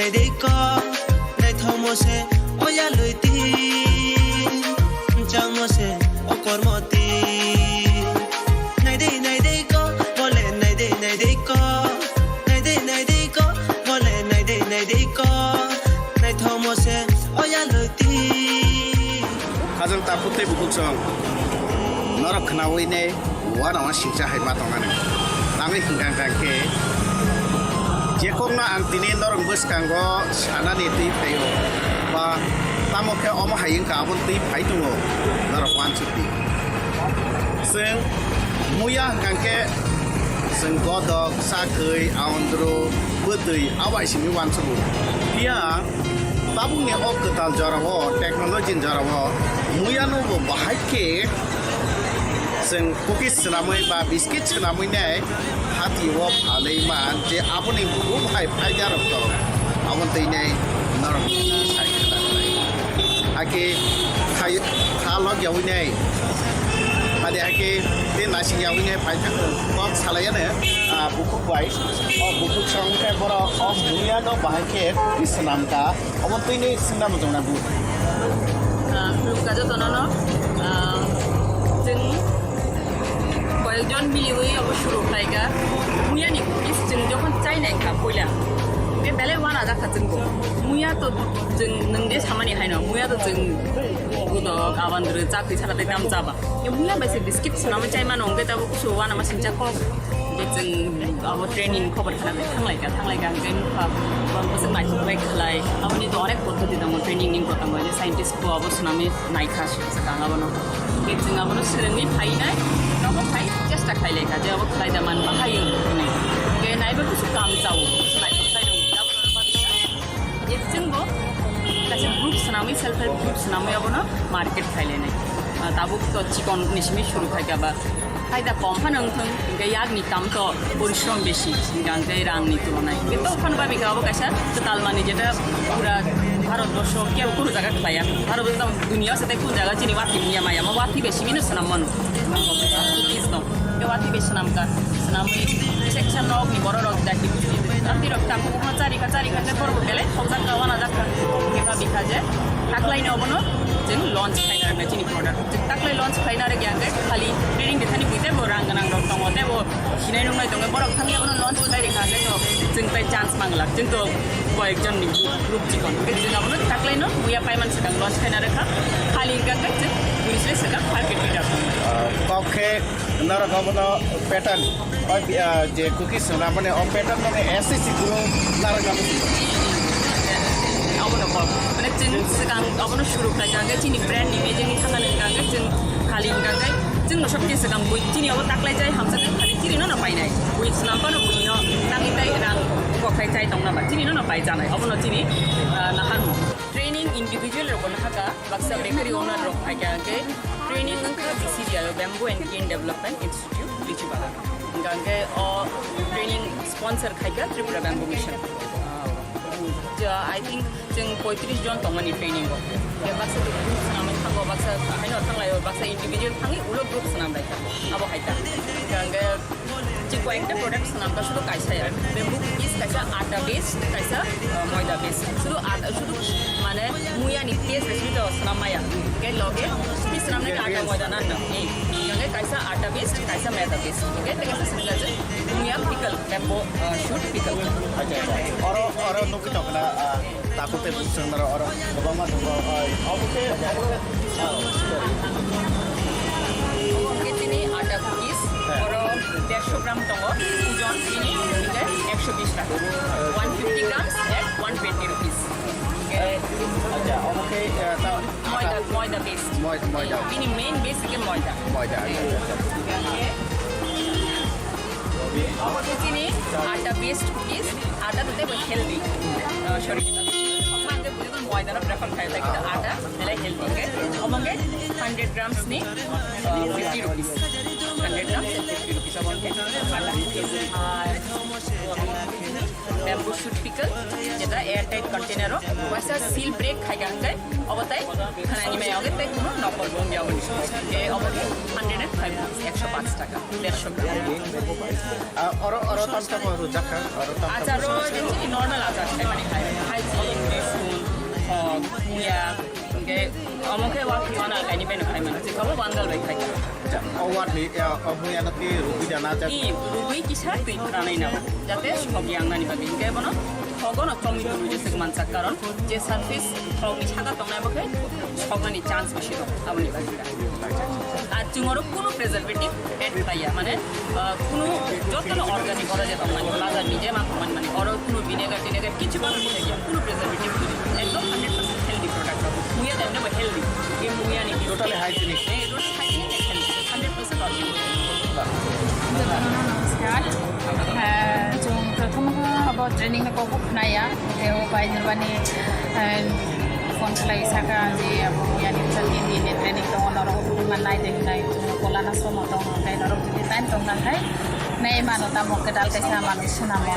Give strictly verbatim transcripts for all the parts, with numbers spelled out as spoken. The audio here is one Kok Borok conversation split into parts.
Naidei ko, naithokmo se o yalwi ti, changmo se o kormo ti. Naidei, naidei ko, bole naidei, naidei ko. Naidei, naidei ko, bole naidei, naidei ko. Naithokmo se o yalwi ti. Hajong takhuk tei bukhuk song norok khnaui ne uanama singcha hai ma tongnani. Tangwi hwnkha hwnkha khe, je kokno ang tini norok bwskango sanani twi phaio, ba tamo khe omo hai wngkha, aboni twi phai tongo, norok uansukdi. Chwng muya hwnkha khe chwng godok, chakhwi, aondro, bwtwi, abo hai simi uansugo. Phiya tabukni o kwtal jorao, technology ni jorao muyano bo bahai khe chwng cookies swnamwi ba biscuit swnamwi nai hati o phalwi man je aboni bukhuk hai phaida rok tong aboni twi nai norok sai khwna nai. Hakhe khai kha lok yawi nai. Hadi hakhe te nasing yawi nai phai kok salai ano, ah, bukhuk bai. O bukhuk song khe borok o muya no bahai khe cookies swnam kha. Omo twi ni singna muchung na bu. Ah, khulumkha jotono no, ah, chwng koyekjon miliwi obo shuru khlaikha. Muyani cookies chwng jokhon chainai kha puila, hwnkhe belai uanajak kha chwngbo. Muya to chwng nwng je samani haino, muya to chwng godok, abandru, chakhwi sara tei tam chaba. Muya bai se biscuit swnamwi chai mano, hwnkhe tabuk kusu uanama singcha kok. Hwnkhe chwng abo training khobor khna thanglai kha, thanglai kha hwnkhe nukha, bwswk naithok bai khlai. Aboni to onek poddoti tongo, training ni tongo, je scientist bo abo swnamwi naikha swkang abono. Hwnkhe chwng abono swrwngwi phainai, nogo phai chesta khailai kha je abo khlai da man bahai wng hwnwi. Hwnkhe naiba kusu kam chao, naithok khlai rw abo je chwngbo kaisa group swnamwi, self help group swnamwi abono market khailainai. Ah, tabuk to chikon ni simi shuru khaikha ba. Phaida kom phano wngthung, hwnkhe yakni kam to porishrom besi, hwnkhe rangni tulonai. Hwnkhe to phano babikha abo kaisa kwtal manwi jeta pura Bharat borsho kebo kunu jaga khlaiya. Bharat borsho tamo duniya se tei kun jaga chini watwi manya maya, mo watwi bai simi no swnam mano. Hwnkhe watwi bai swnamkha, swnamwi kisa kisa nokni borok rok jati busti. Watwi rok tamo bukma chari kha, chari kha khe borok belai thokjak kha, uanajak kha. Hwnkhe babikha je taklaino obono chwng launch khaina rwknai chini product. Taklai launch khlaina rwkya hwnkhe khali training rwthani bui teibo rang gwnang rok tongo, teibo sinai nungnai tongo, borok thangya bono launch khlai rwkha hwnkhe to chwng tai chance manglak, chwng to koyekjonni group, group chikon. Hwnkhe chwng abono taklaino muya paiman swkang launch khlaina rwkha, khali hwnkhe chwng buini swkang market leader. Ah, kok khe norok abono pattern, o, ah, je cookies swnamani o pattern mane S S C guru narwkna muchungo. Abono kok. Mane chwng swkang abono shuru khlai kha hwnkhe chini brand ni image ni thangna nang kha hwnkhe chwng khali hwnkha hwnkhe chwngno sokti swkang bui chini obo taklai chai hamsa khe khali chini no no painai. Bui swnam phano bui no tangwi tai rang kokhai chai tongna ba chini no no pai chanai. Obono chini, ah, naharmung. Training individual rok no haka baksa bakery owner rok phaikha hwnkhe training wngkha B C D I o Bamboo and Cane Development Institute. Lichibagan. Hingke o training sponsor khaika Tripura Bamboo Mission. Ja, I think chwng poitris jon tongmani training o. Hingke baksa group swnamwi thango, baksa haino thanglaio, baksa individual thangwi ulo group swnam bai kha. Abo hai ta. Hingke chwng koyekta product swnam kha, sudu kaisa ya. Bamboo cookies kaisa atta based, kaisa, uh, moida based. Sudu atta, sudu mane muya ni taste bai sudu swnam maya. Hingke loge swnam nai atta moida nan no. Hingke kaisa atta based, kaisa maida based. Hingke tei kaisa swnam jajak muya pickle, bamboo, uh, shoot pickle. Acha, acha. Oro, oro nukwi tongkha na, ah, takhuk tei bukhuk swngnaro oro kwbangma tongo, ah, obo khe, obo khe, ah, Obo hingke chini atta cookies, oro dersho gram tongo, ojon chini hingke ekso bish taka. One fifty grams at one twenty rupees. Hingke acha, obo khe, ah, ta-, moida, moida based. Moi-, moida. Bini main base hingke moida. Moida, acha, acha, acha. Obo khe chini atta based cookies, atta to teibo healthy, ah, sorir ni bagwi. Hokma hingke bujui moida no prefer khai, kintu atta belai healthy hingke. Obo hingke hundred grams ni, ah, fifty rupees. Hundred grams and fifty rupees obo hingke atta. Ar bamboo shoot pickle, jeta air tight container o, waisa seal break khai ka hingke, obo tai khana ni mai oge tai kuno nokol bo wngya obo ni. Hingke obo khe hundred and five rupees, ekso panch taka, dersho gram. Ah, oro, oro tam tamo rwjak kha, oro tam tamo. Achar ro je chini normal achar khai mani khai. Khai Omo khe wa phiyano kaini bai no khai mano, je kabo bangal bai khai. O watni, eh, o muyano twi rugwi dana jak. I rugwi kisa twi phranai na, jate sog yang nani bagwi. Hingke bono sogo no chomwi twi jese mansak, karon je surface rokni saka tongnai bo khe sognani chance bisi dong, aboni bagwi. Ar chwng oro kunu preservative add khlaiya, mane, ah, kunu jotono organic oro je tongmani, bazar ni je ma tongmani, mane, oro kunu vinegar tinegar kichu ma tongmani, kunu preservative twi. Ekdom hundred percent healthy product. Muya de ande healthy. Ye muya ni. Totally hygienic. Eh, totally hygienic and healthy. Hundred percent organic. Jotono namaskar. Ah, chwng prothom khe abo training ni kok bo khnaya. Tei o bai Nirbani, eh, phone khlai saka je abo yani chwng Hindi ni training tongo, norok bo tubui mannai tei hinai chwng Kolana somo tongo, tei norok jodi time tong nang khai nai mano tamo kwtal kaisa manwi swnamo.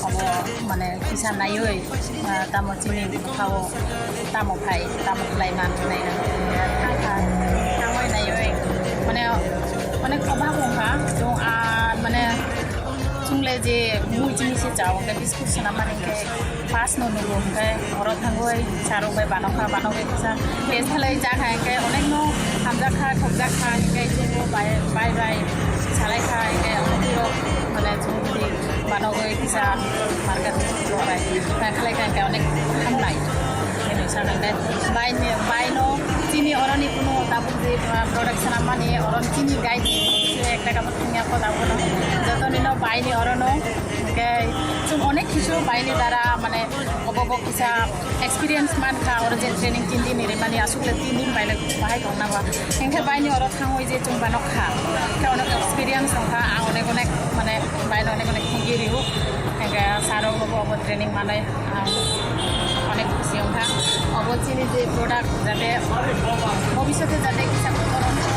Abo mane kisa naiwi, ah, tamo chini bwkhao tamo phai, tamo khlai man nai. Tangwi naiwi mane onek obhab wngkha, chwng, ah, mane Chwng le je mui chini se chao, hwnkhe biscuit swnam mani hwnkhe pass no nugo, hwnkhe oro thangwi sarok bai banokha, banogwi kisa test khlai jakha, hwnkhe onekno hamjakha, thokjakha, hwnkhe chwngbo bai, bai, bai salaikha, hwnkhe onek borok mane chwng twi banogwi kisa market rok bai khlaikha, hwnkhe onek hamnai. Hwnwi sakha hwnkhe bai ni, bai no chini oroni kunu tabuk je product swnam mani, oro chini guide ekta kabo thangya ko tabuk no. Joto nino bai ni oro no. Hingke chwng onek kisu baini dara, mane, obo bo kisa experience mankha, oro je training tin din rimani, aswk le tin din baile bahai tongna ba. Hingke baini oro thangwi je chwng bano kha, hingke onek experience wngkha, ang onek onek, mane, baino onek onek thangwi rio. Hingke saro obo, obo training manai, ang onek khusi wngkha. Obo chini je product jate bhobishote jate kisa kotor wngkha,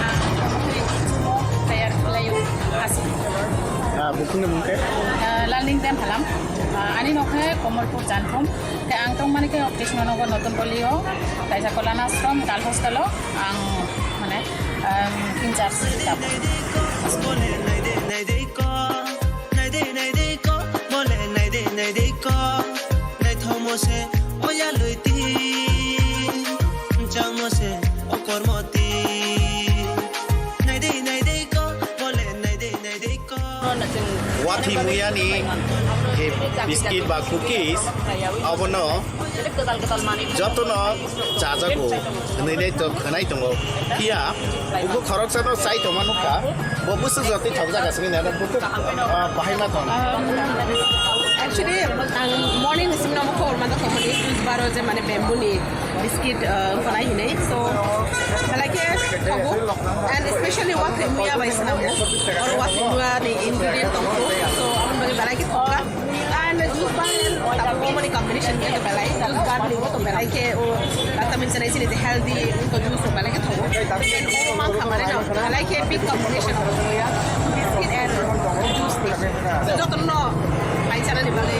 ang obo twi chwngno tayar khlaio, aswk. Ah, bukungni mung khe? Ah, Lalning Dem Halam. Ah, ani nok khe Komolpur Janthom. Khe ang tongmani khe Krishnanagar Notun Goli o, kaisa Kolana Ashram Girl Hostel o ang mane, um, in charge tabuk. Naidei, naidei ko, mole naidei, naidei ko, naithokmo se, oya luiti, changmo se, okormoti. Naidei, naidei ko, mole naidei, naidei ko. Wathi muyani je biscuit ba cookies, abono jotono chajago hwnwi nai to khwnai tongo. Phiya bubo khoroksano chai tongma nukha, bo bwswk jotwi thokjak aswk hwnwi nai bubo, ah, bahai ma tong. Actually, ang morning ni simi no khobor ma tongmani, juice bar o je mane bamboo ni biscuit, ah, phanai hinwi. So, belai khe thogo. And especially wathai muya bai swnamo. Oro wathai muya ni ingredient tongo. So, aboni bagwi belai khe thokha. And juice bar, abo mani combination khe belai. Juice bar ni bo to belai khe o, kata min chanai sini healthy, o juice belai khe thogo. And o mankha mane no, belai khe big combination. Biscuit and juice ni. Jotono bai chanani bagwi.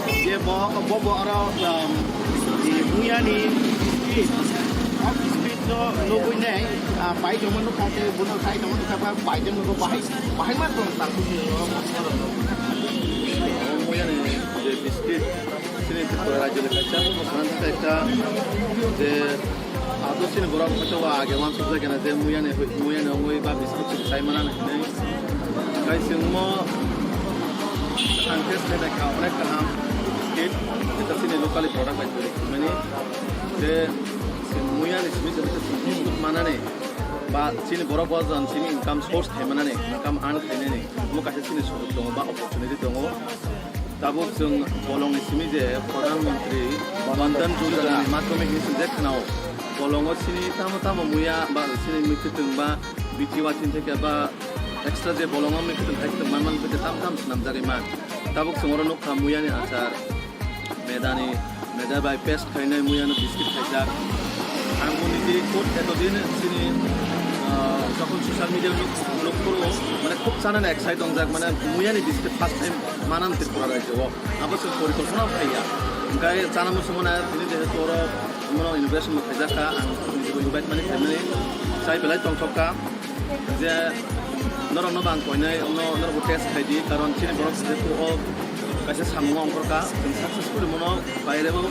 Je bo, bo, bo aro, um, je muyani speed, o speed no nugui nai, ah, pai tongma nukha khe, bono sai tongma nukha, ba pai tongma nukha, bahai, bahai ma tong ta kuni o. Muyani je biscuit, chini Tripura rajyo ni kaisa, bo sana ekta je Abo chini borok hwnkhe o age uansukjak khe na je muyani, muyani wngwi ba biscuit chwng sai manani hwnwi. Tei chwngmo ang test khainai kha, onek kaham biscuit, jeta chini locally product bai twi mani. Je chwng muyani simi je chwng manani ba chini borok bo chini income source khai manani, income earn khainani, omo kaisa chini sujok tongo ba opportunity tongo. Tabuk chwng bolongni simi je Pradhan Mantri Vandan Yojana ni madhyome hinwi chwng je khwnao. Bolongo chini tamo tamo muya ba chini mwkhwtwng ba B T Y theke ba extra je bolongo mwkhwtwng hai kwtwng manman kwtwng tam tam swnamjagwi man. Tabuk chwng oro nukha muyani achar, medani, meda bai paste khainai muyano biscuit khaijak. Ang bo niji kot etodin chini, ah, jokhon social media nuk, nuk phuru, mane khub chanani excite wngjak, mane muyani biscuit first time manam Tripura rajyo o. Abo se porikolpona phaiya. Hingkai chana muchung mane tini jehetu oro bono inauguration bo khaijak kha, ang niji bo invite mani khaimani chai belai tongthok kha. Je norokno bo ang koinai, ono norokbo test khaidi, karon chini borok jehetu o Kaisa samung ongkhorkha, chwng successfully mono bairebo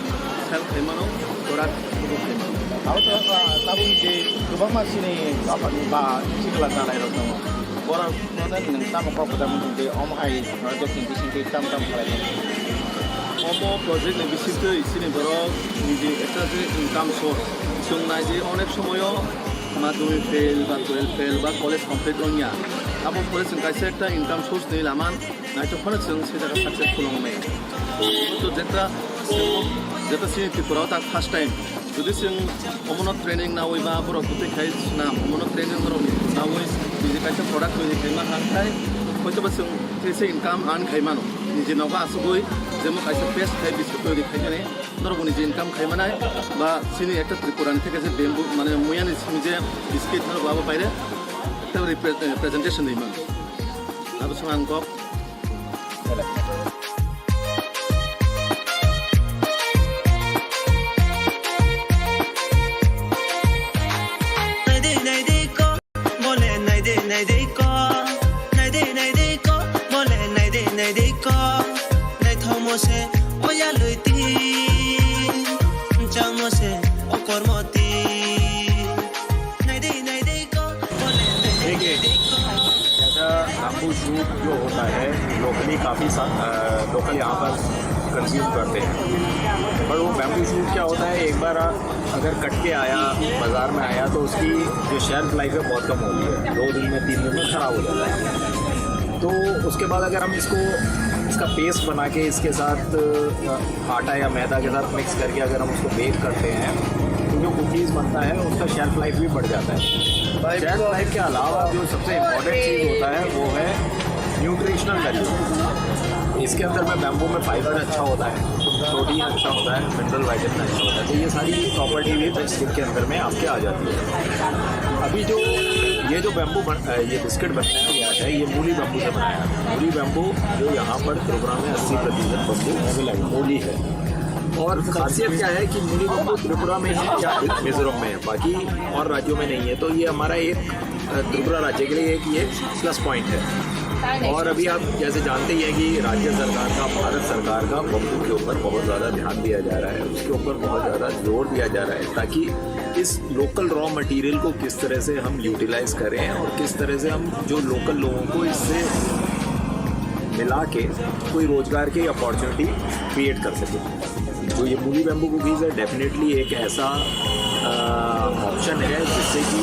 sell khaimano, product tubu khaimano. Abo to, ah, tabuk je kwbangma chini bapani ba sikla chalairok tongo. Borok no nwng tamo kok kwtal mung je omo hai project ni bisingtwi tam tam khlai mano. Omo project ni bisingtwi chini borok niji ekta je income source. Chwng nai je onek somoyo madhyamik fail ba twelve fail ba college complete wngya. Abo pore chwng kaisa ekta income source ni lama naithok phano chwng se jaga successful wngmai. To jeta, jeta chini Tripura o ta first time. Jodi chwng omono training nawi ba borok bwtwi khai swnam, omono training borok nawi niji kaisa product twi khai ma hang khai, hoito ba chwng tei se income earn khai mano. Niji nogo asugwi jemo kaisa page khai biscuit twi khai mani, norok bo niji income khai manai ba chini ekta Tripura ni theke je bamboo mane muya ni simi je biscuit norok abo paire ekta repre-, eh, presentation di mano. Abo song ang kok. Naide naide ko, bole naide naide ko, naide naide ko, bole naide naide ko, naithokmo se oya luiti, changmo se okormoti, naide naide ko, bole naide naide ko. जैसा bamboo shoot जो होता है लोकली काफ़ी सा लोकल यहाँ पर कंज्यूम करते हैं। पर वो बैम्बू शूट क्या होता है, एक बार अगर कट के आया, बाज़ार में आया, तो उसकी जो शेल्फ लाइफ है बहुत कम होती है, दो दिन में तीन दिन में ख़राब हो जाता है। तो उसके बाद अगर हम इसको इसका पेस्ट बना के इसके साथ आटा या मैदा के साथ मिक्स करके अगर हम उसको बेक करते हैं तो जो कुकीज़ बनता है उसका शेल्फ लाइफ भी बढ़ जाता है। शेल्फ लाइफ के अलावा जो सबसे इम्पोर्टेंट चीज़ होता है वो है न्यूट्रिशनल वैल्यू। इसके अंदर में बैम्बू में फाइबर अच्छा होता है, प्रोटीन अच्छा होता है, मिनरल वाइटामिन अच्छा होता है। तो ये सारी प्रॉपर्टी भी इसके अंदर में आपके आ जाती है। अभी जो ये जो बैम्बू बन ये बिस्किट बनाया गया है, ये मूली बैम्बू से बनाया है। मूली बैम्बू जो यहाँ पर त्रिपुरा में अस्सी प्रतिशत बैम्बू मूली है। और खासियत क्या है कि मूली बैम्बू त्रिपुरा में ही या मिजोरम में है, बाकी और राज्यों में नहीं है। तो ये हमारा एक अ, त्रिपुरा राज्य के लिए एक ये प्लस पॉइंट है। और अभी आप जैसे जानते ही हैं कि राज्य सरकार का, भारत सरकार का बैम्बू के ऊपर बहुत ज़्यादा ध्यान दिया जा रहा है, उसके ऊपर बहुत ज़्यादा जोर दिया जा रहा है, ताकि इस लोकल रॉ मटेरियल को किस तरह से हम यूटिलाइज करें और किस तरह से हम जो लोकल लोगों को इससे मिला के कोई रोजगार की अपॉर्चुनिटी क्रिएट कर सकें। जो ये मूली बैम्बू कुकीज़ है, डेफिनेटली एक ऐसा ऑप्शन है जिससे कि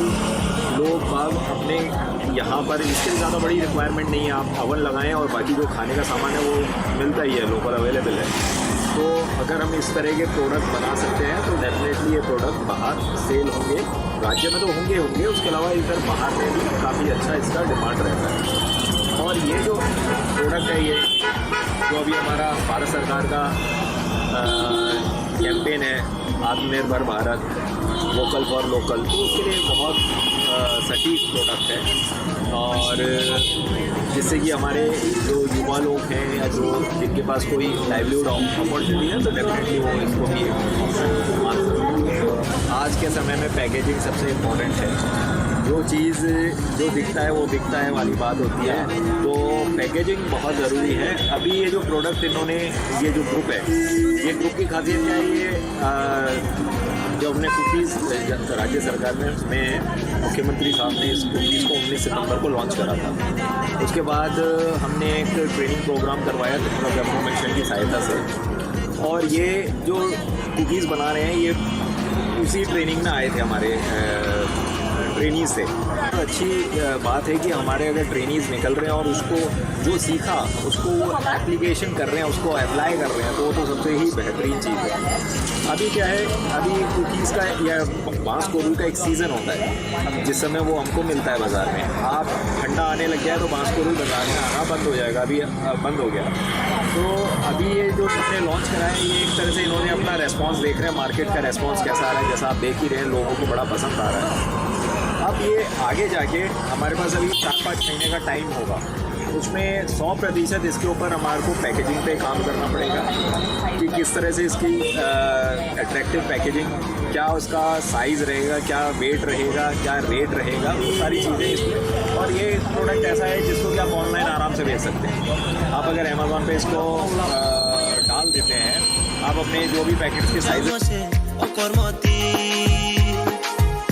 लोग बाग अपने यहाँ पर, इसके लिए ज़्यादा बड़ी रिक्वायरमेंट नहीं है। आप अवन लगाएं और बाकी जो खाने का सामान है वो मिलता ही है, लोकल अवेलेबल है। तो अगर हम इस तरह के प्रोडक्ट बना सकते हैं तो डेफिनेटली ये प्रोडक्ट बाहर सेल होंगे, राज्य में तो होंगे होंगे, उसके अलावा इधर बाहर में भी काफ़ी अच्छा इसका डिमांड रहता है। और ये जो प्रोडक्ट है, ये जो अभी हमारा भारत सरकार का कैंपेन है आत्मनिर्भर भारत, वोकल फॉर लोकल, तो उसके लिए बहुत अ, सटीक प्रोडक्ट है। और जिससे कि हमारे जो युवा लोग हैं या जो जिनके पास कोई लाइवलीहुड अपॉर्चुनिटी है तो डेफिनेटली वो इसको भी मान सकते हैं। आज के समय में पैकेजिंग सबसे इम्पोर्टेंट है। जो चीज़ जो दिखता है वो बिकता है वाली बात होती है, तो पैकेजिंग बहुत ज़रूरी है। अभी ये जो प्रोडक्ट इन्होंने, ये जो ग्रुप है, ये ग्रुप की खासियत क्या है? ये अ, जो हमने कुकीज़, अ, राज्य सरकार में, में मुख्यमंत्री साहब ने इस कुकीज़ को उन्नीस सितंबर को लॉन्च करा था। उसके बाद हमने एक ट्रेनिंग प्रोग्राम करवाया त्रिपुरा बैम्बू मिशन की सहायता से, और ये जो कुकीज़ बना रहे हैं, ये उसी ट्रेनिंग में आए थे हमारे, अ, ट्रेनी से। अच्छी, अ, बात है कि हमारे अगर ट्रेनीज निकल रहे हैं और उसको जो सीखा उसको वो एप्लीकेशन कर रहे हैं, उसको अप्लाई कर रहे हैं, तो वो तो सबसे ही बेहतरीन चीज़ है। अभी क्या है, अभी कुकीज़ का या बांस कोरू का एक सीज़न होता है, जिस समय वो हमको मिलता है बाज़ार में। आप ठंडा आने लग जाए तो बांस कोरू बाज़ार में आना बंद हो जाएगा। अभी, अ, बंद हो गया। तो अभी ये जो इन्होंने लॉन्च करा है, ये एक तरह से इन्होंने अपना रेस्पॉन्स देख रहे हैं, मार्केट का रेस्पॉन्स कैसा आ रहा है। जैसा आप देख ही रहे हैं, लोगों को बड़ा पसंद आ रहा है। अब ये आगे जाके हमारे पास अभी चार पाँच महीने का टाइम होगा, उसमें सौ प्रतिशत इसके ऊपर हमारे को पैकेजिंग पे काम करना पड़ेगा कि किस तरह से इसकी अट्रैक्टिव पैकेजिंग, क्या उसका साइज रहेगा, क्या वेट रहेगा, क्या रेट रहेगा, वो सारी चीज़ें इसमें। और ये प्रोडक्ट ऐसा है जिसको कि आप ऑनलाइन आराम से बेच सकते हैं। आप अगर अमेजोन पे इसको अ, डाल देते हैं, आप अपने जो भी पैकेट्स के size Mose, o kormoti.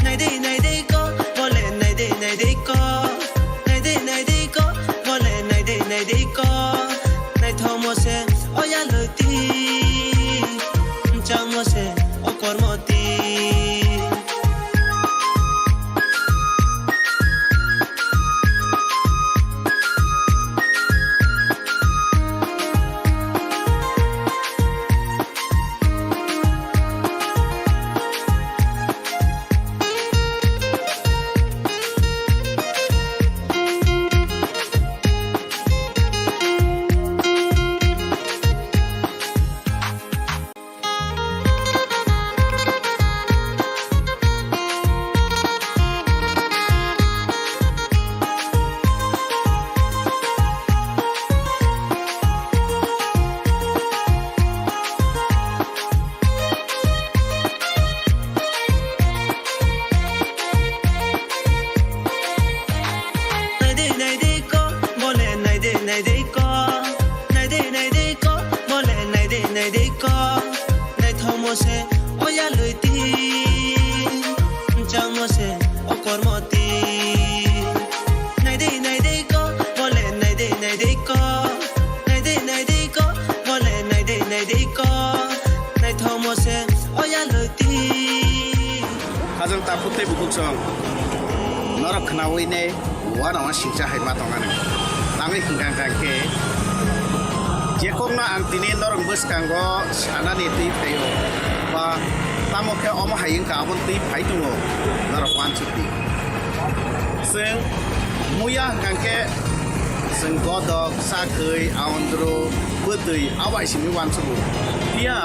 Naidei, naidei ko, bole, naidei, naidei ko. Naidei, naidei ko, bole, naidei, naidei ko. Naithok mose, o yaloti. Chang mose, o kormoti. Naidei, naidei ko, bole, naidei, naidei ko. Naidei, naidei ko, bole, naidei, naidei ko. Naithok mose, o yaloti. Chang mose, o kormoti. Naidei, naidei ko, bole, naidei, naidei ko. Naidei, naidei ko, bole, naidei, naidei ko. Naithok mose, o yaloti. Hajang takhuk tei bukhuk song. Norok khnaui nei, uanama singcha hai ma tongani. Tangwi hwnkha hwnkha khe, je kokno ang tini norok bwskango sanani twi phaio, ba tamo khe omo hai wngkha aboni twi phai tongo, norok uansuk di. Chwng muya hwnkha khe chwng godok, sakhwi, aondro, bwtwi, abo hai simi uansugo. Phiya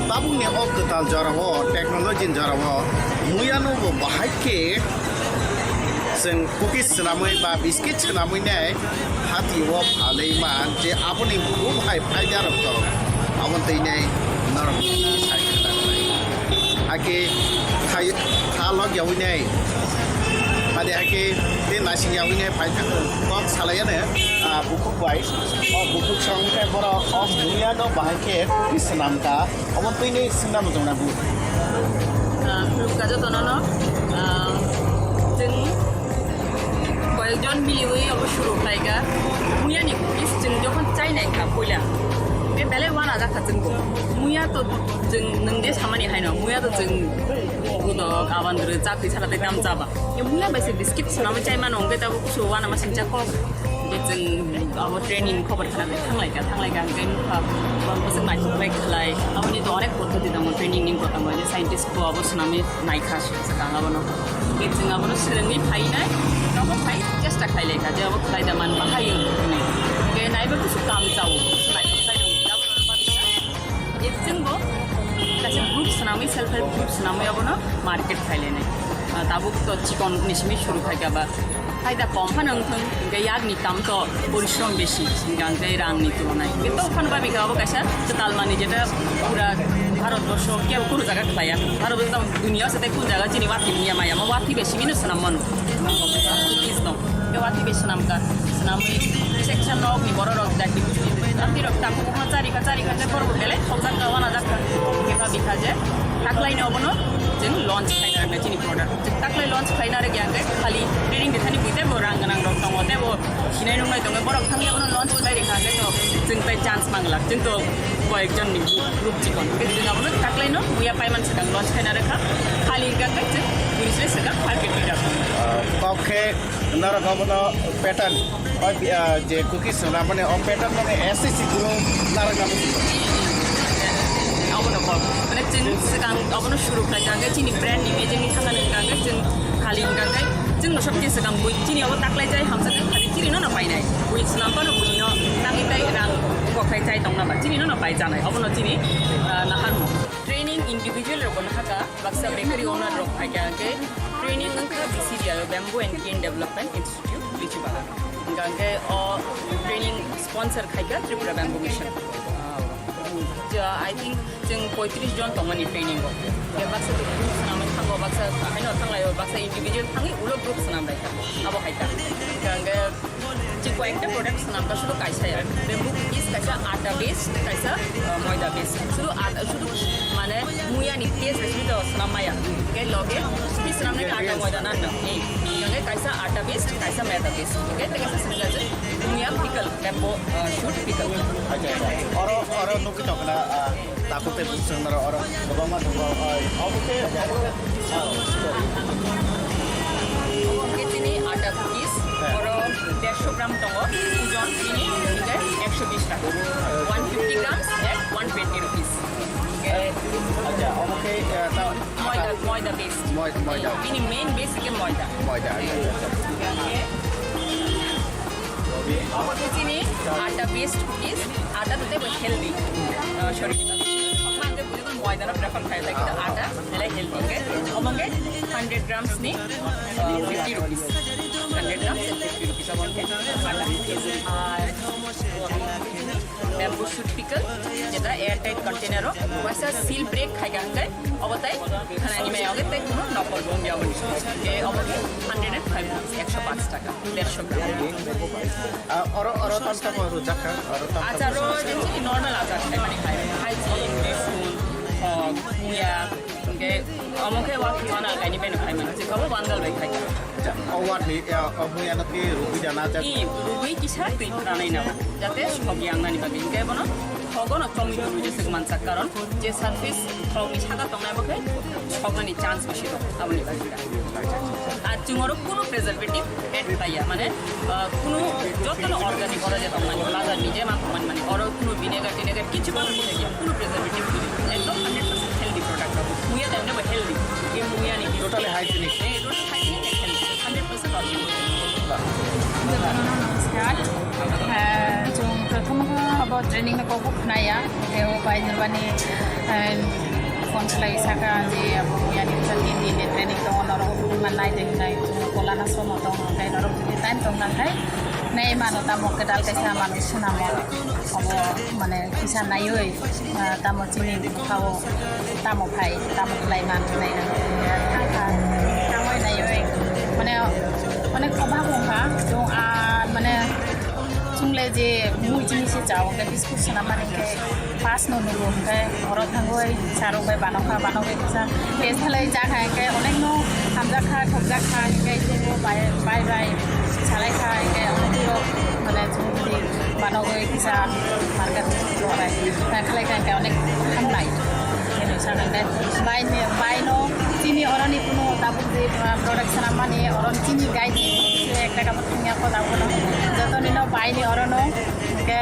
tabukni o kwtal jorao, technology ni jorao, muyano bo bahai khe chwng cookies swnamwi ba biscuit swnamwi nai hati o phalwi man je aboni bukhuk hai phaida rok tong, aboni twi nai norok sai khwna bai. Hakhe thai, tha lok yawi nai, hade hakhe tei nasing yawi nai phai thang kok salai ano, ah, bukhuk bai, o bukhuk song khe borok o muyano bahai khe swnam ka. Omo twi ni singna muchung na bu. Ah, khulumkha jotono no. Ah, chwng koyekjon miliwi obo suru khlaikha. Muyani cookies chwng jokhon chai naikha puila, be belai uanajak kha chwng bo. Muya to chwng nwng je samani haino, muya to chwng godok, abandru, chakri sara tei tam chaba. Muya bai se biscuit swnamwi chai mano, hwnkhe tabuk kusu uanama singcha kok. Hwnkhe chwng abo training khobor khna bai thanglaikha, thanglaikha hwnkhe nukha, bwswk naithok bai khlai. Aboni to onek poddhoti tongo, training ni bo tongo, je scientist bo abo swnamwi naikha swkang abono. Hwnkhe chwng abono swrwngwi phainai, nogo phai chesta khailaikha je abo khlai da man bahai wng hwnwi. Hwnkhe naibe kusu kam chao, kusu naithok khlai rw, abono Je chwng bo kaisa group swnamwi, self help group swnamwi abono market khailainai. Ah, tabuk to chikon ni simi suru khaikha ba. Phaida kom phano wngthung, hwnkhe yakni kam to porishrom besi, hwnkhe rangni tulonai. Hwnkhe to phano babikha abo kaisa kwtal manwi jeta pura Bharat borsho kebo kunu jaga khlaiya. Bharat borsho tamo duniya se tei kun jaga chini watwi manya maya ma watwi bai simi no swnam mano. Please no. Khe watwi bai swnamkha, swnamwi kisa kisa nokni bororok jati busti, jati rok takhuk ma chari kha, chari kha, je borok belai thokjak kha, uanajakha. Khe pha bikha je taklaino obono chwng launch khaina rwnai chini product. Taklai launch khaina rwgya hwnkhe khali training rwthani bui teibo rang gwnang rok tongo, teibo sinai nungnai tongo, borok thangwi abono launch khlai rwkha hwnkhe to chwng tai chance manglak, chwng to koyekjonni group chikon. Hwnkhe chwng abono taklaino muya paiman swkang launch khaina rwkha, khali hwnkhe hwnkhe chwng buini se swkang market leader. Ah, kok khe Norok abono pattern, o, ah, je cookies rwna mane o pattern mane S S C guru narwkna muchungo. Abono kok. Mane chwng swkang abono suru khlai kha hwnkhe chini brand ni image ni thangna nang kha hwnkhe chwng khali hwnkha hwnkhe chwng no sabti swkang bui chini abo taklai jai hamsa khe khali chini no no painai. Bui swnam phano bui no tangwi tai rang kok khai chai tongna ba chini no no pai janai. Abono chini, ah, naharmung. Training individual rok no haka baksa bakery owner rok phaikha hwnkhe training wngkha B C D I o Bamboo and Cane Development Institute, Lichibagan. Hingke o training sponsor khaika Tripura Bamboo Mission. Ja, I think chwng poitris jon tongmani training o. Hingke baksa group swnamwi thango, baksa haino thanglaio, baksa individual thangwi ulo group swnamlaikha. Abo haikha. Hingke chwng koyekta product swnamkha, sudu kaisa ya. Bamboo cookies kaisa atta based, kaisa, uh, moida based. Sudu atta, sudu mane muya ni taste based to swnam maya. Hingke loge cookies swnamnai atta moida nan no. Hingke kaisa atta based, kaisa maida based. Hingke tei kaisa swnamjak muya pickle. Bamboo, uh, shoot pickle. Acha, acha. Oro, oro nukwi tongkha na, ah, tabuk tei bwswk norok oro kwbangma tongo, ah, obo khe, ah, Obo khe chini atta cookies, oro dersho gram tongo, ojon chini hingke ekso bish taka. One fifty grams at one twenty rupees. Hingke acha, obo khe, ah, ta-, moida, moida base. Moi-, moida. Bini main base hingke moida. Moida, acha, acha, acha. Hingke Obo khe chini atta based cookies, atta to tei bo healthy. Ah, sorry. Hokma hingke bujui moida no prefer khai, like, atta belai healthy hingke. Obo hingke hundred grams ni, ah, fifty rupees. Hundred grams and fifty rupees obo hingke atta. Ar bamboo shoot pickle, jeta airtight container o, waisa seal break khai ka hingke, obo tai khanani mai oge tai kuno nokol bom ya obo ni. Hingke obo khe hundred and five rupees, ekso panch taka. Dersho gram. Ah, oro, oro tam tamo rwjak kha, oro tam tamo. Achar o je chini normal achar khai mani khai. Haichi, besun, hok, muya, hingke omo khe wak chana kaini bai no khai mani. Chikabo bangal bai khai. Acha, o wak ni, ah, o muya no twi rugwi jana acha. I rugwi kisa twi phranai na. Jate sok yang nani bagwi. Hingke bono thogo no chomwi rugwi jesuk mansak karon. Je surface thokni saka tongnai bo khe thoknani chance bisi dong, aboni bagwi da. Ar chwng oro kunu preservative add khlaiya, mane, ah, kunu jotono organic oro je tongnai, bazar ni je ma tongmani mani, oro kunu vinegar tinegar kichu ba mani ya, kunu preservative kunu, ekdom hundred percent healthy product abo. Muya jani bo healthy, je muya ni. Totally hygienic. Eh, totally hygienic and healthy, hundred percent organic. Namaskar. Eh, chwng prothom khe abo training no kok bo khnaya, tei o bai ni bani, eh, phone khlai saka je abo yani tin din ni training tongo, norok man nai de hinai, chwng Kolana somo tongo, tei norok jodi time tong kha khai nai mano tamo kwtal kaisa manwi swnamo, abo mane kisa naiwi, ah, tamo chini bwkhao tamo phai, tamo khlai man hinai ang thang kha, tamo naiwi mane onek obhab wng kha, chwng, ah, mane chwng le je mui chini se chao, hwnkhe biscuit swnam mani khe pass no nugo, hwnkhe oro thangwi sarok bai banokha, banokhe kisa test khlai cha kha, hwnkhe onekno hamjak kha, thokjak kha, hwnkhe ibo bai, bai, bai salai kha, hwnkhe onekno mane chwng twi banogwi kisa market lorai khlai kha, hwnkhe onek hamnai. Hwnkhe nwng sakha hwnkhe bai ni, bai no chini oroni kunu tabuk je product swnam mani, oro chini guide ni ekta kabo thangya kho tabuk no. Joto nino bai ni oro no. Hwnkhe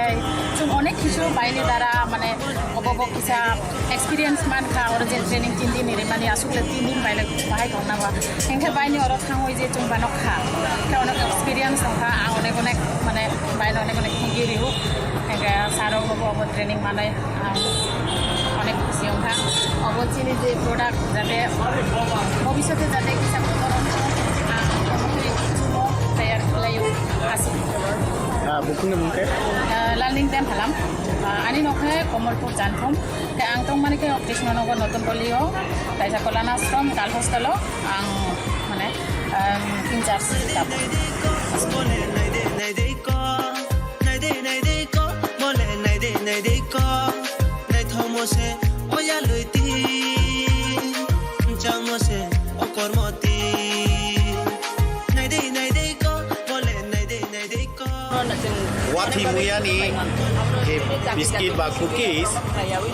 chwng onek kisu bai ni dara mane obo bo kisa experience man kha, oro je training tin din ni rimani, aswk le tin din bai le bahai tong na ba. Hwnkhe bai ni oro thangwi je chwng bano kha. Hwnkhe onek experience tong kha, ang onek onek mane bai no onek onek thank you rio. Hwnkhe saro bo bo training manai. Ang onek khusi wngkha. Obo chini je product jate bhobishote jate kisa kotor wngkha, ang omo twi chumo tayar khlaiyo aswk. Ah, bukhungni mung khe? Ah, Lalning Temphalam. Ah, ani nok khe Komolpur Janthom. Khe ang tongmani khe Krishnanagar Notun Golio, kaisa Kolana Ashram Girl Hostel o ang mane, um, in charge tabuk. Naidei, naidei ko, mole naidei, naidei ko. Naithokmo se o yalwi ti, changmo se o kormo ti. Naidei, naidei ko, mole naidei, naidei ko. Wathi muyani je biscuit ba cookies,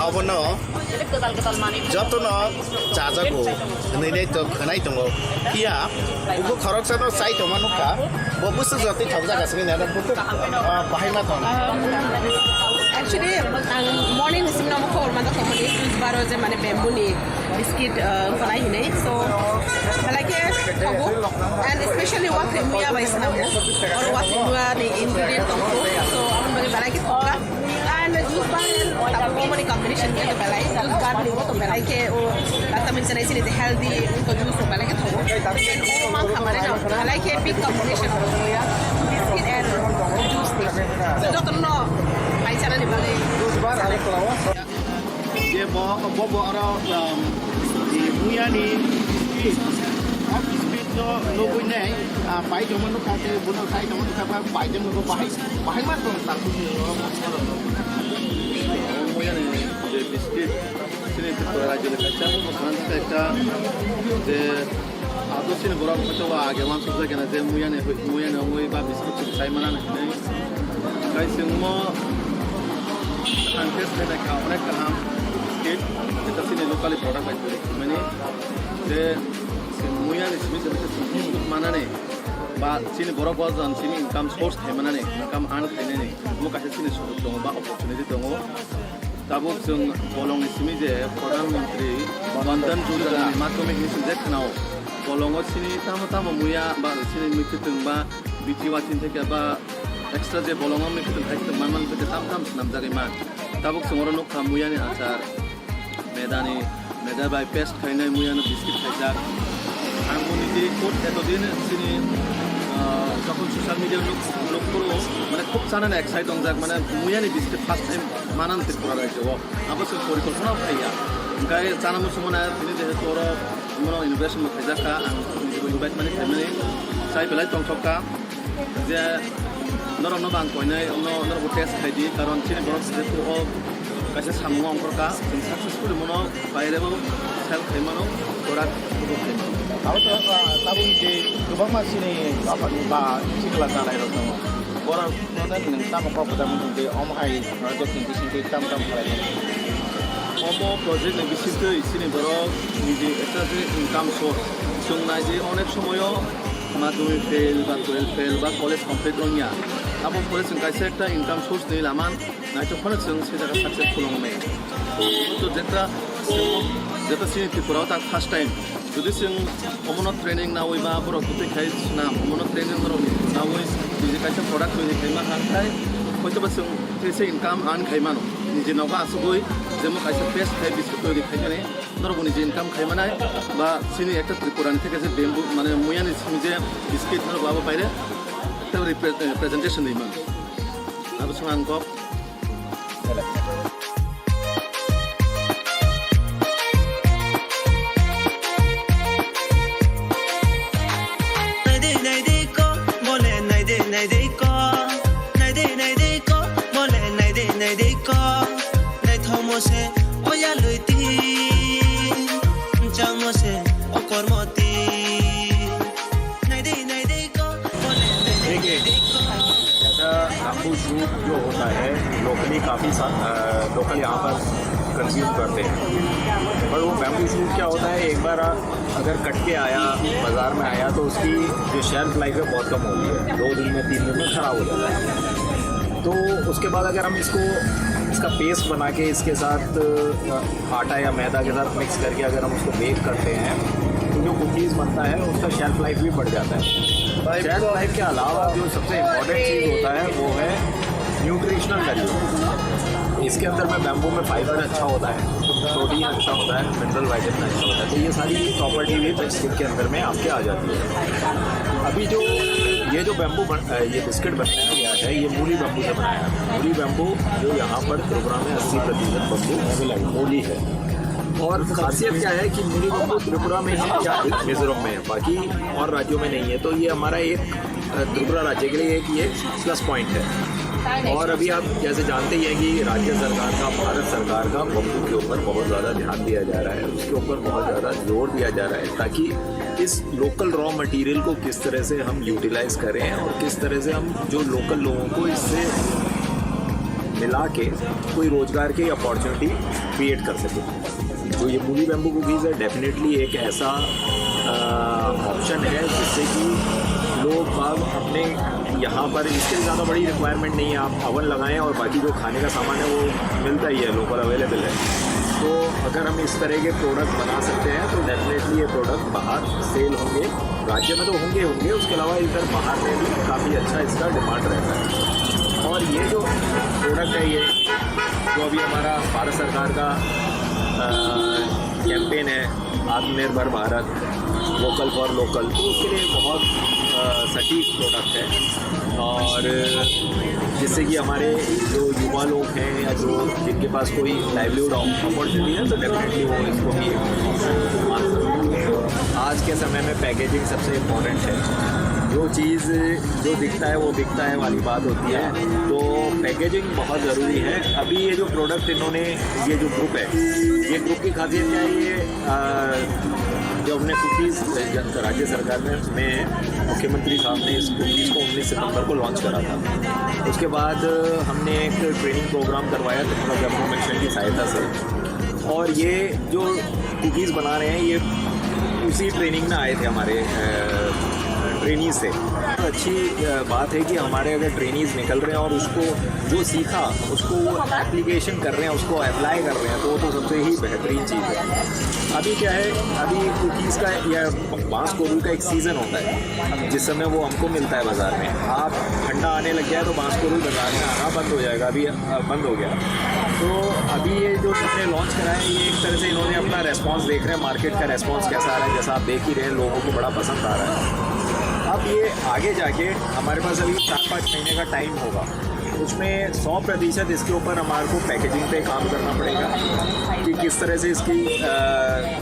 abono jotono chajago, hwnwi nai to khwnai tongo. Phiya bubo khoroksano chai tongma nukha, bo bwswk jotoi thokjaga sini nai, bo khe, ah, bahai ma tong. Actually, ang morning ni simi no khobor ma tongmani, juice bar o je mane bamboo ni biscuit, ah, wngkha nai hinwi. So, belai khe thogo. And especially wathwi muya bai swnamo. Oro wathwi muya ni ingredient tongkho. So, aboni bagwi belai khe thokha. And juice bar, tabuk omo ni combination khe belai. Juice bar ni bo to belai khe o, lata min chanai chini je healthy, to juice rok belai khe thogo. And o mankha mane no, belai khe big combination. Biscuit and Jotono bai chanani bagwi. Je bo, bo, bo oro, um, muyani speed, o speed no nugwi nai, ah, bai tongma nukha, tei bono sai tongma nukha, ba bai tongma nukha, bahai, bahai ma tong tang. Muyani je biscuit, chini Tripura rajyo ni kaisa, bo sana ekta je Abo chini borok hwnkhe o age uansukjak khe na je muyani, muyani wngwi ba biscuit chwng sai manani hinwi. Tei chwng omo ang test khainai kha, onek kaham biscuit, jeta chini locally product bai twi rwmani. Je chwng muyani simi je chwng biscuit manani ba chini borok o jan simi income source khai manani, income earn khainani, omo kaisa chini sujuk tongo ba opportunity tongo. Tabuk chwng bolongni simi je Pradhan Mantri Vandan Yojana ni madhyome hinwi chwng je khwnao. Bolongo chini tamo tamo muya ba chini mwkhwtwng ba B T Y thing theke ba extra je bolongo mwkhwtwng khai thwng man man theke tam tam swnamjagwi man. Tabuk chwng oro nukha muyani achar, medani, meda bai paste khainai muyano biscuit khaijak. Ang bo niji kot etodin chini, ah, jokhon social media nuk, nuk phuru mane khub chanani excite wngjak, mane muyani biscuit first time manan Tripura rajyo o. Abo se porikolpona phaiya. Hingkai chana muchungmana tini jehetu oro bono inauguration bo khaijak kha, ang niji bo invite mani khaimani chai belai tongthok kha. Je norokno bo ang koinai, no, norokbo test khaidi, karon chini borok jehetu o kaisa samung ongkhorkha, chwng successfully bono bairebo sell khaimano, product bo khaimano. Abo to, ah, tabukni je kwbangma chini bapani ba sikla chanairok tongo. Borok no nwng tamo kok kwchangma tongdi, omo hai, ah, jokhon bisingtwi tam tam khlai. Omo project ni bisingtwi chini borok niji ekta je income source. Chwng nai je onek somoyo madhyamik fail ba twelve fail ba college complete wngya. Abo pore chwng kaisa ekta income source ni lama naithok phano chwng se jaga successful wngmani. To jeta, jeta chini Tripura o ta first time. Jodi chwng omono training nawi ba borok twi khai swnam, omono training borok nawi niji kaisa product twi khai ma kha khai, hoito ba chwng twi se income earn khai mano. Niji nogo asugwi jemo kaisa paste khai biscuit twi khai mani. Norok bo niji income khai manai ba chini ekta Tripura ni theke je bamboo mane muyani simi je biscuit norok abo paire tei repre-, eh, presentation ri man. Abo song ang kok. Naidei naidei ko, bole naidei naidei ko, naidei naidei ko, bole naidei naidei ko, naithokmo se oya luiti, changmo se okormoti, naidei naidei ko, bole naidei naidei ko. देखिए, जैसा bamboo shoot जो होता है, लोकली काफ़ी सा-, अ, लोकल यहाँ पर कंज्यूम करते हैं। पर वो बैम्बू शूट क्या होता है, एक बार आ-, अगर कट के आया, बाज़ार में आया, तो उसकी जो शेल्फ लाइफ है, बहुत कम होती है, दो दिन में, तीन दिन में ख़राब हो जाता है। तो उसके बाद अगर हम इसको, इसका पेस्ट बना के इसके साथ, अ, आटा या मैदा के साथ मिक्स करके अगर हम उसको बेक करते हैं, तो जो कुकीज़ बनता है, उसका शेल्फ लाइफ भी बढ़ जाता है। शेल्फ लाइफ के अलावा जो सबसे इम्पोर्टेंट चीज़ होता है, वो है न्यूट्रिशनल वैल्यू। इसके अंदर में, बैम्बू में फाइबर अच्छा होता है, प्रोटीन अच्छा होता है, मिनरल विटामिन अच्छा होता है, तो ये सारी प्रॉपर्टी भी इसके अंदर में आपके आ जाती है। अभी जो ये जो बैम्बू बन-, अ, ये बिस्किट बनाया गया है, ये मूली बैम्बू से बनाया है। मूली बैम्बू जो यहाँ पर त्रिपुरा में अस्सी प्रतिशत बैम्बू मूली है। और खासियत क्या है कि मूली बैम्बू त्रिपुरा में है या मिजोरम में है, बाकी और राज्यों में नहीं है। तो ये हमारा एक, अ, त्रिपुरा राज्य के लिए एक ये प्लस पॉइंट है। और अभी आप जैसे जानते ही हैं कि राज्य सरकार का, भारत सरकार का बैम्बू के ऊपर बहुत ज़्यादा ध्यान दिया जा रहा है, उसके ऊपर बहुत ज़्यादा जोर दिया जा रहा है, ताकि इस लोकल रॉ मटेरियल को किस तरह से हम यूटिलाइज करें और किस तरह से हम जो लोकल लोगों को इससे मिला के कोई रोजगार की अपॉर्चुनिटी क्रिएट कर सकें। जो ये मूली बैम्बू कुकीज़ है, डेफिनेटली एक ऐसा, अ, ऑप्शन है जिससे कि लोग बाग अपने यहाँ पर, इसके लिए ज़्यादा बड़ी रिक्वायरमेंट नहीं है। आप अवन लगाएं और बाकी जो खाने का सामान है, वो मिलता ही है, लोकल अवेलेबल है। तो अगर हम इस तरह के प्रोडक्ट बना सकते हैं, तो डेफिनेटली ये प्रोडक्ट बाहर सेल होंगे। राज्य में तो होंगे, होंगे, उसके अलावा इधर बाहर में भी काफ़ी अच्छा इसका डिमांड रहता है। और ये जो प्रोडक्ट है, ये जो अभी हमारा भारत सरकार का, अ, कैंपेन है, आत्मनिर्भर भारत, वोकल फॉर लोकल, तो उसके लिए बहुत, अ, सटीक प्रोडक्ट है और जिससे कि हमारे जो युवा लोग हैं या जो जिनके पास कोई लाइवलीहुड अपॉर्चुनिटी है, तो डेफिनेटली वो इसको भी मान सकते हैं। आज के समय में पैकेजिंग सबसे इम्पोर्टेंट है। जो चीज़ जो दिखता है वो बिकता है वाली बात होती है, तो पैकेजिंग बहुत ज़रूरी है। अभी ये जो प्रोडक्ट इन्होंने, ये जो ग्रुप है, ये ग्रुप की खासियत क्या है? ये अ, जो हमने कुकीज़, जब राज्य सरकार में, में मुख्यमंत्री साहब ने इस कुकीज़ को उन्नीस सितंबर को लॉन्च करा था। उसके बाद हमने एक ट्रेनिंग प्रोग्राम करवाया त्रिपुरा गवर्नमेंट की सहायता से, और ये जो कुकीज़ बना रहे हैं, ये उसी ट्रेनिंग में आए थे हमारे, अ, ट्रेनीज से। अच्छी, अ, बात है कि हमारे अगर ट्रेनीज निकल रहे हैं और उसको जो सीखा, उसको वो एप्लीकेशन कर रहे हैं, उसको अप्लाई कर रहे हैं, तो वो तो सबसे ही बेहतरीन चीज़ है। अभी क्या है, अभी कुकीज़ का या बांस कोरू का एक सीज़न होता है, जिस समय वो हमको मिलता है बाज़ार में। आप ठंडा आने लग गया है, तो बांस कोरू बाज़ार में आना बंद हो जाएगा। अभी, अ, बंद हो गया। तो अभी ये जो इन्होंने लॉन्च करा है, ये एक तरह से इन्होंने अपना रेस्पॉन्स देख रहे हैं, मार्केट का रेस्पॉन्स कैसा आ रहा है। जैसा आप देख ही रहे हैं, लोगों को बड़ा पसंद आ रहा है। अब ये आगे जाके हमारे पास अभी चार पाँच महीने का टाइम होगा, उसमें सौ प्रतिशत इसके ऊपर हमारे को पैकेजिंग पे काम करना पड़ेगा कि किस तरह से इसकी, अ,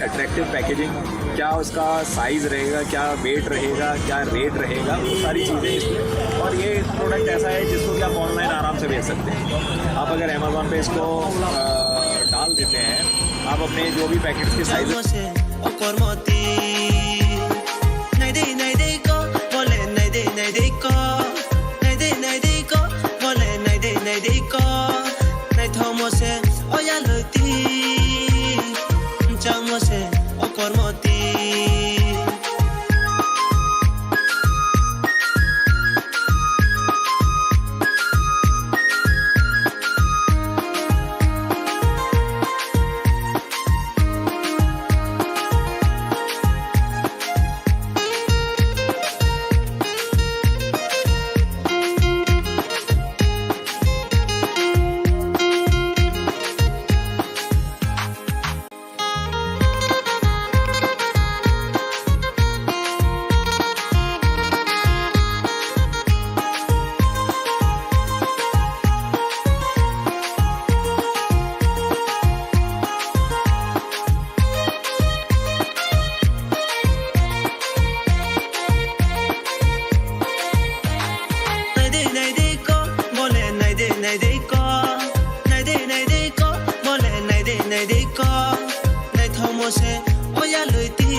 अट्रैक्टिव पैकेजिंग, क्या उसका साइज रहेगा, क्या वेट रहेगा, क्या रेट रहेगा, वो सारी चीज़ें इसमें। और ये प्रोडक्ट ऐसा है जिसको कि आप ऑनलाइन आराम से बेच सकते हैं। आप अगर अमेज़न पे इसको, अ, डाल देते हैं, आप अपने जो भी पैकेट्स के size Naidei, naidei ko, bole naidei, naidei ko. Naidei, naidei ko, bole naidei, naidei ko. Naithomo se, oya loti. Chamo se, okormoti. Naidei, naidei ko, bole naidei, naidei ko. Naidei, naidei ko, bole naidei, naidei ko. Naithomo se, oya loti.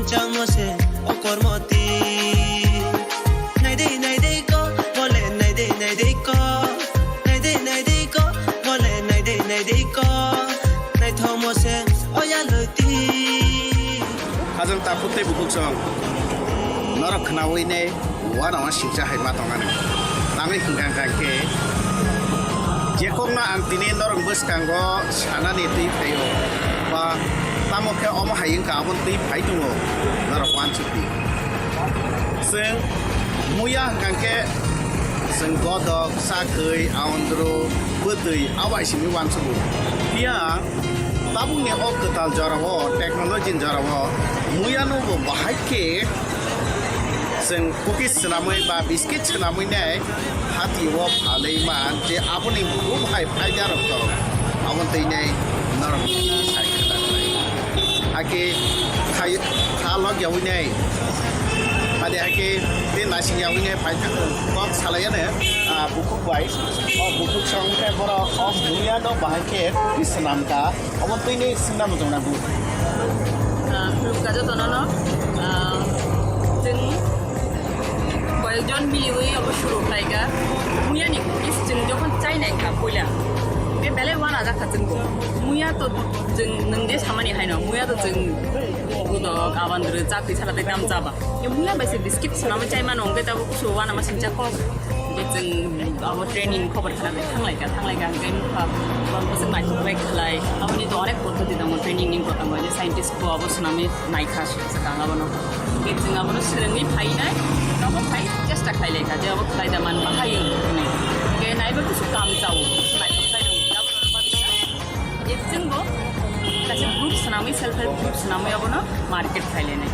Chamo se, okormoti. Naidei, naidei ko, bole naidei, naidei ko. Naidei, naidei ko, bole naidei, naidei ko. Naithomo se, oya loti. Hajang tapuk tei bukuksong norok khnaui nei uanama singcha hai ma tongani. Tangwi hwnkha hwnkha khe je kokno ang tini norok bwskango sanani twi phaio ba tamo khe omo hai wngkha aboni twi phai tongo norok uansuk di. Chwng muya hwnkha khe chwng godok, chakhwi, aondru, bwtwi abo hai simi uansugo. Phiya tabukni o kwtal jorao, technology ni jorao, muyano bo bahai khe chwng cookies swnamwi ba biscuit swnamwi nai hati o phalwi man je aboni bukhuk hai phaida rok tong, abo twi nai norok sai khwna khlai. Hakhe khai kha lok yawi nai, hade hakhe tei nasing yawi nai phai kok salai ano, ah, bukhuk bai, o bukhuk song khe borok o muyano bahai khe swnam kha. Obo twi ni singna muchung na bu. Ah, khulumkha jotono no, ah, chwng koyekjon miliwi obo suru khlaikha. Muyani cookies chwng jokhon chai nai kha puila, hwnkhe belai uanajak kha chwng bo. Muya to chwng nwng je samani haino, muya to chwng budok, abandru, chakri sara tei tam chaba. Muya bai se biscuit swnamwi chai mano, hwnkhe tabuk kusu uanama singcha kok. Hwnkhe chwng abo training khobor khna bai thanglai kha, thanglai kha, hwnkhe nukha, bwswk naithok bai khlai. Aboni to onek poddoti tongo training ni kotor bai, je scientist bo abo swnamwi naikha swkang abono. Hwnkhe chwng abono swrwngwi phainai, abo phai chesta khlai lai kha, je abo khlai da man bahai wng hwnwi. Hwnkhe naiba kusu kam chao, naithok khlai rw, abono rwma tongkha. Je chwng bo kaisa group swnamwi, self help group swnamwi abono market khlai lainai.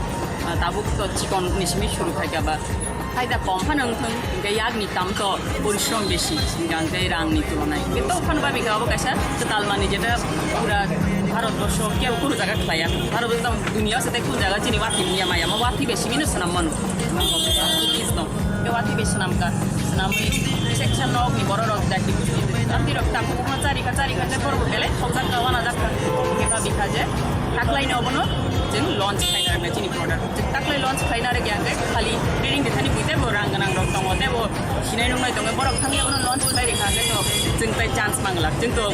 Tabuk to chikon ni simi shuru khai kha ba. Phaida kom phano wng thung, hingke yakni kam to porishrom besi, hingke hingke rangni tulonai. Hingke to phano babi kha obo kaisa kwtal mani jeta pura Bharat borsho kebo kunu jaga khlaiya. Bharat borsho tamo duniya se tei kunu jaga chini wathi muya maya ma wathi besi mino swnam mano. Is no. Ke wathi besi swnam ka. Swnamwi section nok ni borok rok jati kuchini. Amti rok tam kuma chari ka chari ka je borok bele thokjak ka wana jak ka. Ke babi kha je taklai no bono jeng launch khai na chini product. Taklai launch khlaina rwgya hwnkhe khali training rwthani buitebo rang gwnang rok tongo, tebo sinai nungnai tongo, borok thangya bono launch khlai rwkha hwnkhe to chwng tai chance manglak, chwng to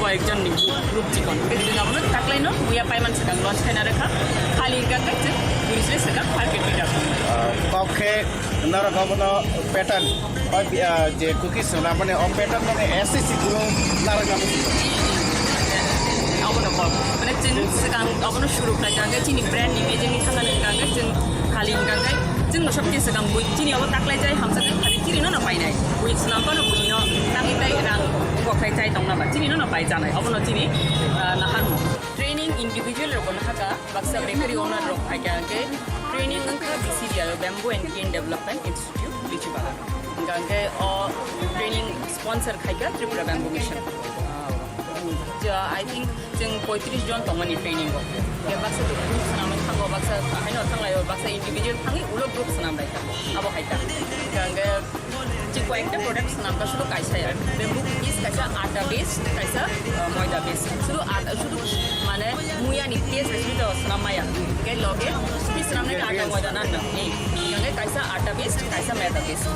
koyekjon ni group chikon. Hwnkhe chwng abono taklaino muya paiman swkang launch khlaina rwkha, khali hwnkhe chwng buini sle swkang market leader. Ah, kok khe norok abono pattern O bi-, ah, je cookies hwnna mane o pattern mane S S C guru narwkna muchungo. Abono kok. Mane chwng swkang abono shuru khlai kha hwnkhe chini brand ni image ni thangna nang kha hwnkhe chwng khali hwnkha hwnkhe chwng no sabti swkang bui chini obo taklai jai hamsa khe khali chini no no painai. Bui swnam phano bui no tangwi tai rang kok khai chai tongna ba chini no no pai janai. Abono chini, ah, naharmung. Training individual rok no haka baksa bakery owner rok phai kha hwnkhe training wngkha B C D I o Bamboo and Cane Development Institute. Lichibagan. Hingka hingke o training sponsor khaika Tripura Bamboo Mission. Ja, I think chwng poitris jon tongmani training o. Hingke baksa to group swnamwi thango, baksa haino thanglaio, baksa individual thangwi ulo group swnam bai thango. Abo hai ta. Hingka hingke chikwa ekta product swnamkha sudu kaisa ya. Bamboo cookies kaisa atta based, kaisa, uh, moida based. Sudu atta, sudu mane muya ni taste sudu swnam maya. Hingke loge cookies swnamnai atta moida na nang. Hingke kaisa atta based, kaisa maida based.